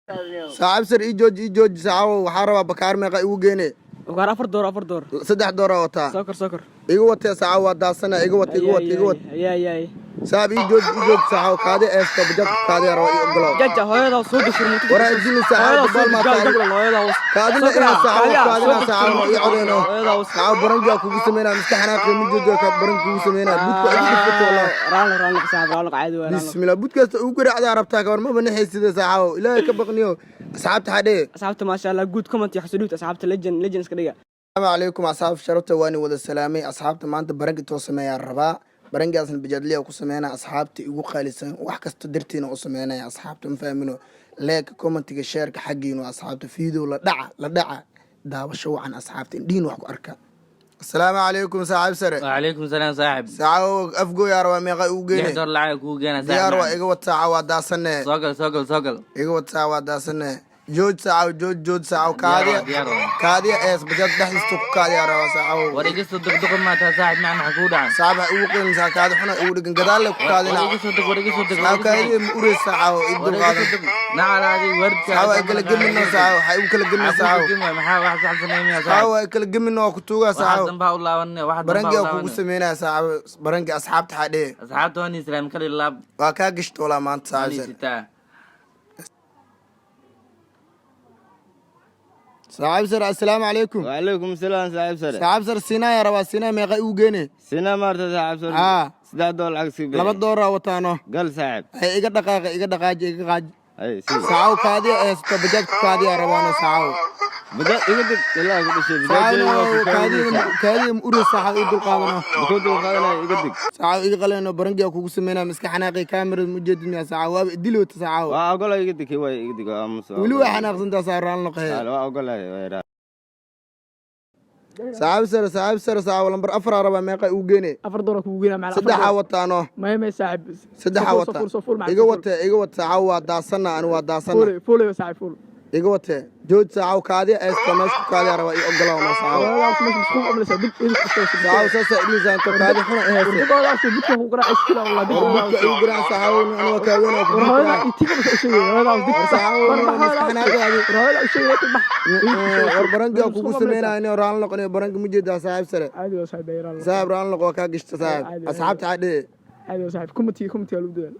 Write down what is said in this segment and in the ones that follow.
Saaxiib sar, ii jooji, ii jooji saaxiibow. Waxaa rabaa Bakaar, meeqa igu geene? Ugaar, $4, $4. $3 wataa. Soo kor, soo kor. Iga watee saaxiib, waa daasana. Iga wat, iga wat, iga wat. Ayaa ay. Saaxiib, ii jooji, ii jooji saaxiibow. Kaadi eesto, bajaajka kaadi raba, ii ogolow. Jaja, hooyadaa soo dashir. Waraa idili saaxiib, dabaal maa tahay. Hooyadaa. Kaadina ina saaxiibow, kaadina saaxiibow, ii codeyno saaxiib. Barangaa kugu sameynaa, miska xanaaqi ma joojo ka baran kugu sameynaa, budka igu dhufto wallah. Raalo, raalo saaxiib, raalo, caadi waa, raalo. Bismillah, budkaasta ugu garaacdaa rabtaa ka war, maba naxaysida saaxiibow. Ilaahay ka baqniyo. Asxaabta xadhee. Asxaabta, maasha Allah, good comment iyo xasuudhibta asxaabta, legend, legend iska dhiga. Asalaamu calaykum asxaab sharafta, waani wada salaamay asxaabta. Maanta barangi too sameeyaa rabaa, barangaasna bajaadliya ku sameynaa. Asxaabta igu qaalisan, wax kasta dartiina u sameynaya asxaabta, ma fahmino? Like-ka, comment-iga, share-ka xaggiinu asxaabta. Video la dhaca, la dhaca, daawasho wacan asxaabta, indhihin wax ku arka. Asalaamu calaykum saaxiib sare. وعليكم السلام صاحب. Saaxiib, Afgooyaa rabaa, meeqa igu lix geene? Door lacag kugu geena. Diyaar waa. Saaxib. Iga wad saaca, waa daasane. Soo gal, soo gal, soo gal. Iga wad saaca, waa daasane. Jooj saacaw, jooj, jooj saacaw, kaadiya. Diyaar waa. Kaadiya ees, bajaaj dhexdiista ku kaadiya rabaa saacaw. War iga soo deg, doqon maa tahay saaxib? Macna maxaa kugu dhacan? Saaxib, ha igu qiimaysaa, kaadi xuna igu dhegan, gadaalle ku war kaadina. Iga soo deg, war iga soo deg. Saaxib, kaadiya ma ureysa saacaw, ii War iga dulqaadan. soo deg, nacala adiga wardka. Saaxib, ay kala gemino saacaw, ha igu kala gemino saacaw. Maxaa wax sax sameynaya? Saaxib, Saaxib, ay kala gemino, waa ku tuugaa waxa saacaw. dambaa u laabanne, waxa dambaa u Barangiyaa kugu laabanne. sameynaya saaxib, barangi. Asxaabta xadhee. Asxaabta waan islaam kali laab. Waa kaa gashtoolaa maanta waan saaxib sare. Sitaa. Saaxib sare, assalaamu calaykum. وعليكم السلام saaxiib sare. Saaxib sare, Siinaaya rabaa, Siinaa meeqa igu geene? Sina maarta saaxiib sare? Haa. $3 lacag sii. $2 wataano. Gal saaxiib. Ay iga dhaqaaqa, iga dhaqaaji, iga qaaji. Ay sii. Saacaw, kaadiya eesto, bajaajka kaadiya rabaano saacaw. Bajaaj iga deg, ilaa ku dhashay. Saacaw, kaadiya, kaadiya ma ureysa saacaw, ii dulqaadano. Ku dul qaadanaya, iga deg. Saacaw, iga qaleyno, barangiyaa kugu sameynaa, miska xanaaqi, kaamirada ma ujeedid miyaa saacaw? Waaba idilowta saacaw. Waa ogolay, iga deg, way iga deg, waa aamus. Weli waa xanaaqsantaa saa, raan noqohe. Waa ogolay, waa. Saaxiib sare, saaxiib sare, saacaw, lambar afaraa rabaa, meeqa igu geene? $4 kugu geynaa macallin. Saddexaa wataano. Maya, maya saaxiib. Saddexaa wata. Iga watee, iga wat saacaw, waa daasana, ani waa daasana. Fuul, fuul saaxiib, fuul. Iga watee, jooj saacaw, kaadiya eesto, meesha ku kaadiya rabaa, ii ogolawna saacaw. Hooyadaas meesha musquul umlaysaa dib idin Saacaw, saasaa idhiisaanto, kaadi xuna i hayse. Hooyadaas budka ku garaac iskila wallah. War budka igu garaac saacaw, ani waa kaaweyn oo ku War hooyada itiga bas u sheegay, hooyadaas dib. War saacaw, miska xanaaqi. War hooyada u sheegay, bax. War barangaa kugu sameynaya inay raan noqon, baranka ma jeedaa saaxiib sare? Caadi waa saaxiib, ayraa. Saaxiib, raan noqo, waa kaa gashta saaxiib. Asxaabta xadhee. Caadi waa saaxiib, comment-iga, comment-iga lagu dadaalo.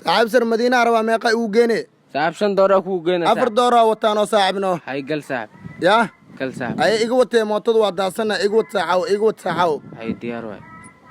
Saaxiib sare, Madiinaa rabaa, meeqa igu geene? Saaxiib, $5 kugu geena. $4 wataanoo saaxiibno. Hay gal saaxiib. Yaa. Gal saaxiib. Ay iga watee, mootada waa daasana, iga wat saacaw, iga wat saacaw. Hay, diyaar waay.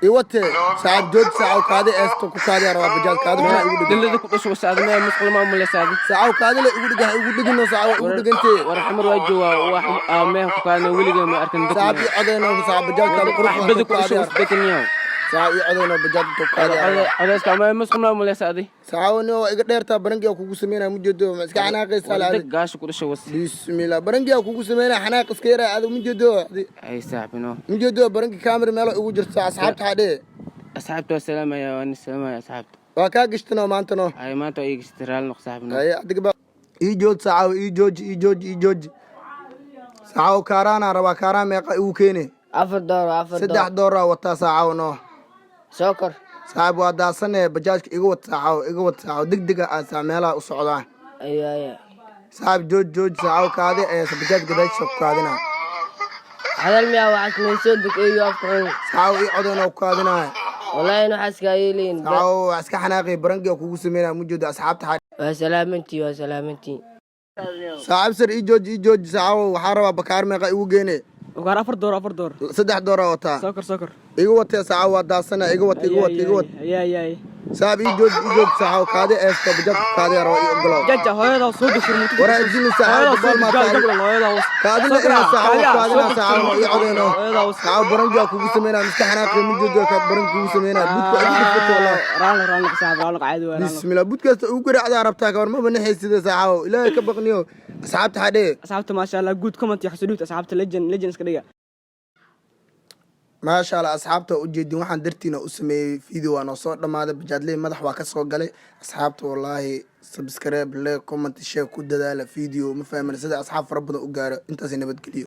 Iga watee saaxiib, jooj saacaw, kaadi eesto, ku kaadiya rabaa bajaaj, kaadi xuna igu dhigan. Dillada ku dhasho wasaad mee musqul ma umuleysaadi? Saacaw, kaadi la igu dhigan, igu dhigino saacaw, igu dhigantee. War xamar waa joogaa, wax mee ku kaadna weligay ma arkin. Saaxiib, ii codeyno saaxiib, bajaajkaada qurux Waxbada ku dhasho kaadiya. Was dekaniyow. Saacaw, ii codeyno, bajaaj intuu kaadiya rabaa. Codeyska mee musqul ma umuleysaadi? Saacaw, ni waa iga dheertaa, barangiyaa kugu sameynaya, mujeedo ma iska xanaaqaysaa War laadi. deg, gaasha ku dhasho was. Bismillah, barangiyaa kugu sameynaya, xanaaq iska yaraa adag, mujeedo. Hay saaxiib no. Mujeedo, barangi kaamira meelo igu jirta. Asxaabta xadhee. Asxaabta waa salaamaya, waan salaamaya asxaabta. Waa kaa gashtano maanta no. Hay, maanta waa iiga raali noq saaxiib no. Haye, adiga ba ii jooj saacaw, ii jooji, ii jooji, ii jooji saacaw. Kaaraanaa rabaa, kaaraan meeqa igu keene? $4, $4. $3 wataa saacaw no. Soo kor. Saaxib, waa daasane, bajaajka iga wad saacaw, iga wad saacaw, deg dega aan saa meelaha u socdaa. Ayo, ayo. Saaxib, jooj, jooj saacaw, kaadi eesa, bajaaj gadaashiisa ku kaadina. Hadal miyaa waxaas noo soo deg, eeyo afka xun. Saacaw, ii codayn oo ku kaadinaya. Wallaahi in waxaas kaa yeelayn. Saacaw, waa iska xanaaqay, barangiga kugu sameynaya, mujeedo. Asxaabta Waa salaamantii, waa salaamantii. Saaxiib sar, ii jooji, ii jooji saacaw. Waxaa rabaa Bakaar, meeqa igu geene? Ugaar, $4, $4. $3 wataa. Soo kor, soo kor. Iga watee saacaw, waa daasana, iga wat, iga wat, iga wat. Ayaa ay. Saaxiib, ii jooji, ii jooji saacaw, kaadi eesto, bajaajka kaadiya rabaa, ii ogolow. Jaja, hooyadaa soo dashir. Waraa idili saacaw, dabaal maa tahay. Hooyadaa. Kaadina ina saacaw, kaadina saacaw, ii codeyno saacaw, barangiga kugu sameynaya, miska xanaaqay, mujeedo ka baran kugu sameynaya, budka igu dhufto wallah. Raalo, raalo saaxiib, raalo, caadi waa, raalo. Bismillah, budkaasta ugu garaacdaa rabtaa ka war, maba naxaysida saacaw. Ilaahay ka baqniyo. Asxaabta xadhee. Asxaabta, maasha Allah, good comment iyo xasuudhibta asxaabta, legend, legend iska dhiga. Maasha Allah asxaabta, ujeedin waxaan dartiina u sameeyey. Video waa noo soo dhammaaday, bajaadley madax waa ka soo galay asxaabta. Wallaahi, subscribe, like, comment, share ku dadaala. Video ma fahmin sida asxaab fara badan u gaaro. Intaasi nabadgeliyo.